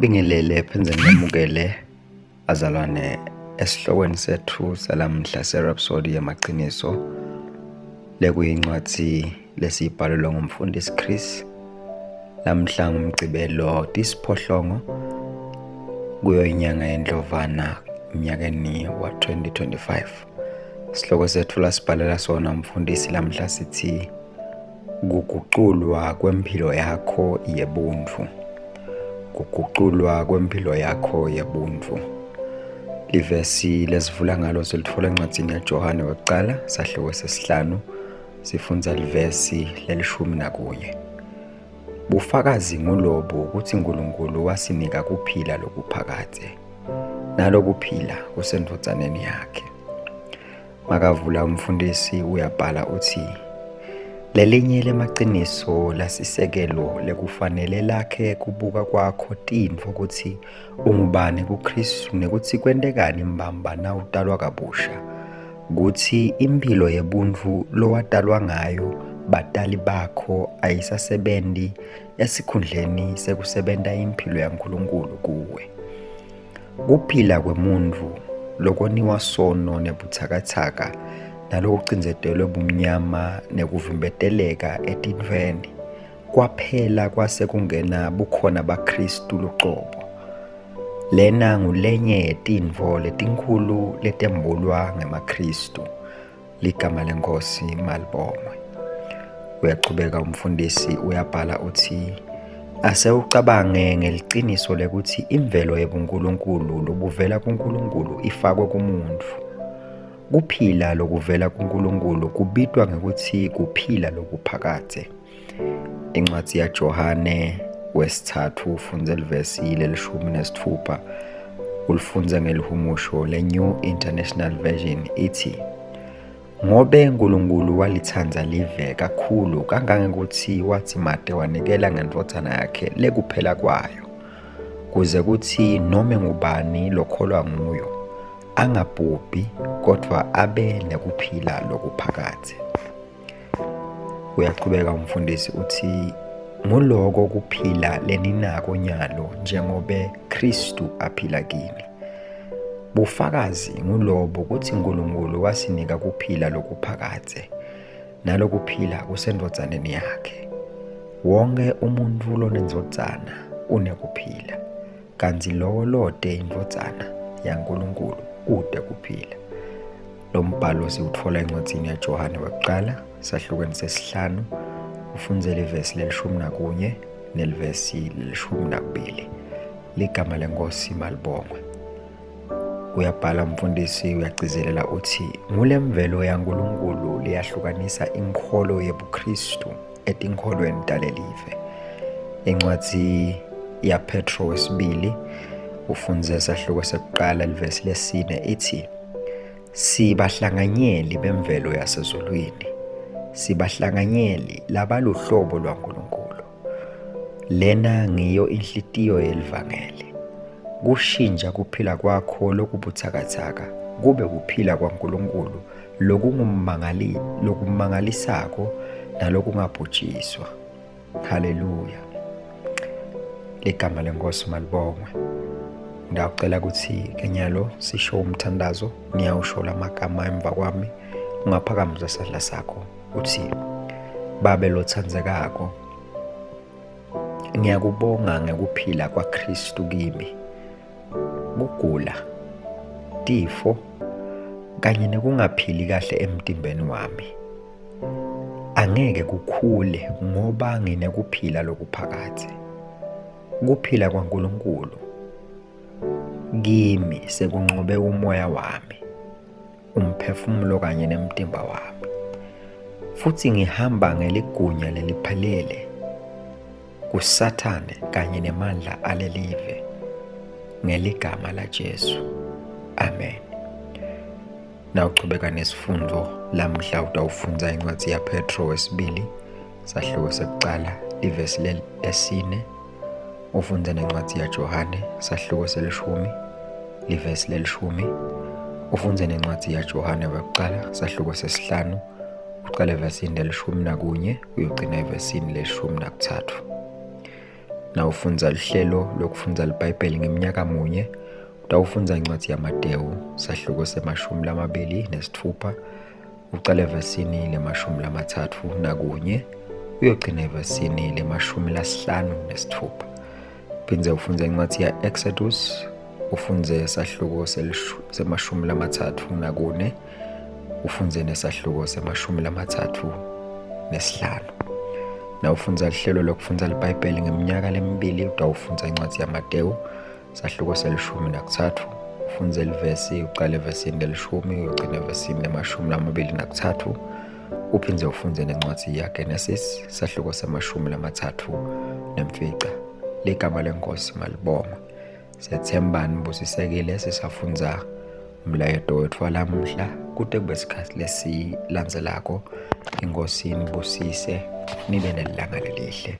Nginibingelele phindze nginamukele bazalwane esihlokweni sethu salamhla seRhapsody yamaqiniso lekuyincwadi lesiyibhalelwa ngumfundisi Chris lamhla ngumgcibelo tisiphohlongo kuyo inyanga yeNdlovana emnyakeni wa-2025. Sihloko sethu lasibhalela sona umfundisi lamhla sithi Kuguculwa kwemphilo yakho yebuntu. Kuguculwa kwemphilo yakho yebuntu. Livesi lesivula ngalo silitfola encwadzini yaJohane wekucala sahluko sesihlanu sifundza livesi lelishumi nakunye. Bufakazi ngulobu ukuthi uNkulunkulu wasinika kuphila lokuphakadze. Nalokuphila kusendvodzaneni yakhe. Makavula umfundisi uyabhala uthi lelinye lemaqiniso lasisekelo lekufanele lakhe kubuka kwakho tintfo kutsi ungubani kuKristu nekutsi kwentekani mbamba nawutalwa kabusha kutsi imphilo yebuntfu lowatalwa ngayo batali bakho ayisasebenti esikhundleni sekusebenta imphilo yaNkulunkulu kuwe. Kuphila kwemuntfu lokoniwa sono nebutsakatsaka nalokucindzetelwe bumnyama nekuvimbeteleka etintfweni kwaphela kwase kungena bukhona baKhristu lucobo. Lena ngulenye yetintfo letinkhulu letembulwa ngemaKhristu. Ligama leNkosi malibongwe. Uyachubeka umfundisi uyabhala uthi ase ucabange ngeliciniso lekutsi imvelo yebuNkulunkulu lobuvela kuNkulunkulu ifakwe kumuntfu. Kuphila lokuvela kuNkulunkulu kubitwa ngekutsi kuphila lokuphakadze. Incwadzi yaJohane wesithathu ufundze livesi lelishumi nesitfupha ulifundze ngelihumusho le-New International Version ithi Ngobe uNkulunkulu walithanda live kakhulu kangangekutsi watsi mate wanikela ngendvodzana yakhe lekuphela kwayo kuze kutsi nome ngubani lokholwa nguyo angabhubhi kodvwa abe nekuphila lokuphakadze. Uyachubeka umfundisi uthi nguloko kuphila leninako nyalo njengobe Kristu aphila kini. Bufakazi ngulobo kutsi uNkulunkulu wasinika kuphila lokuphakadze nalokuphila kusendvodzaneni yakhe. Wonke umuntfu lonendvodzana unekuphila, kantsi lowo lote indvodzana yaNkulunkulu ute kuphila. Lo mbhalo siwutfola encwadzini yaJohane wekucala, sahlukweni sesihlanu, ufundze livesi lelishumi nakunye nelivesi lelishumi nakubili. Ligama leNkosi malibongwe. Uyabhala umfundisi uyagcizelela uthi ngule mvelo yaNkulunkulu leyahlukanisa inkholo yebuKristu etinkholweni talelive. Incwadzi yaPetro wesibili ufundze sahluko sekuqala livesi lesine ithi Sibahlanganyeli bemvelo yasezulwini. Sibahlanganyeli labaluhlobo lwaNkulunkulu. Lena ngiyo inhlitiyo yelivangeli. Kushintsha kuphila kwakho lokubutsakatsaka kube kuphila kwaNkulunkulu lokungumangali lokumangalisako nalokungabhujiswa. Haleluya. Ligama leNkosi malibongwe. Ngiyacela ukuthi kenyalo sisho umthandazo, ngiyawusho lamagama emva kwami. Ungaphakamisa isandla sakho uthi Babe lothandzekako, ngiyakubonga ngekuphila kwaKristu kimi. Kugula, tifo kanye nekungaphili kahle emtimbeni wami angeke kukhule ngoba nginekuphila lokuphakadze. Kuphila kwaNkulunkulu kimi sekunqobe umoya wami, umphefumulo kanye nemtimba wami. Futhi ngihamba ngeligunya leliphelele kuSathane kanye nemandla alelive ngeligama laJesu. Amen. Nawuchubeka nesifundo lamhla utawufundza incwadzi yaPetro wesibili sahluko sekucala livesi lesine ufundze nencwadzi yaJohane sahluko selishumi livesi lelishumi ufundze nencwadzi yaJohane wekucala sahluko sesihlanu uqale evesini lelishumi nakunye uyogcina evesini lelishumi nakuthathu. Nawufundza luhlelo lwekufundza liBhayibheli ngemnyaka munye, utawufundza incwadzi yaMatewu, sahluko se-26, ucale evesini le-31 uyogcina evesini le-56. Phindze ufundze incwadzi ya-Exodus, ufundze sahluko se-34, ufundze nesahluko se-35. Nawufundza luhlelo lokufundza liBhayibheli ngeminyaka lemibili, utawufundza incwadzi yaMatewu, sahluko se-13, ufundze livesi, ucale evesini lelishumi uyogcina evesini le-23, uphindze ufundze nencwadzi yaGenesis, sahluko se-35. Ligama leNkosi malibongwe. Siyethemba nibusisekile sisafundza umlayeto wetfu walamuhla kute kube sikhatsi lesilandzelako. Inkosi inibusise nibe nelilanga lelihle.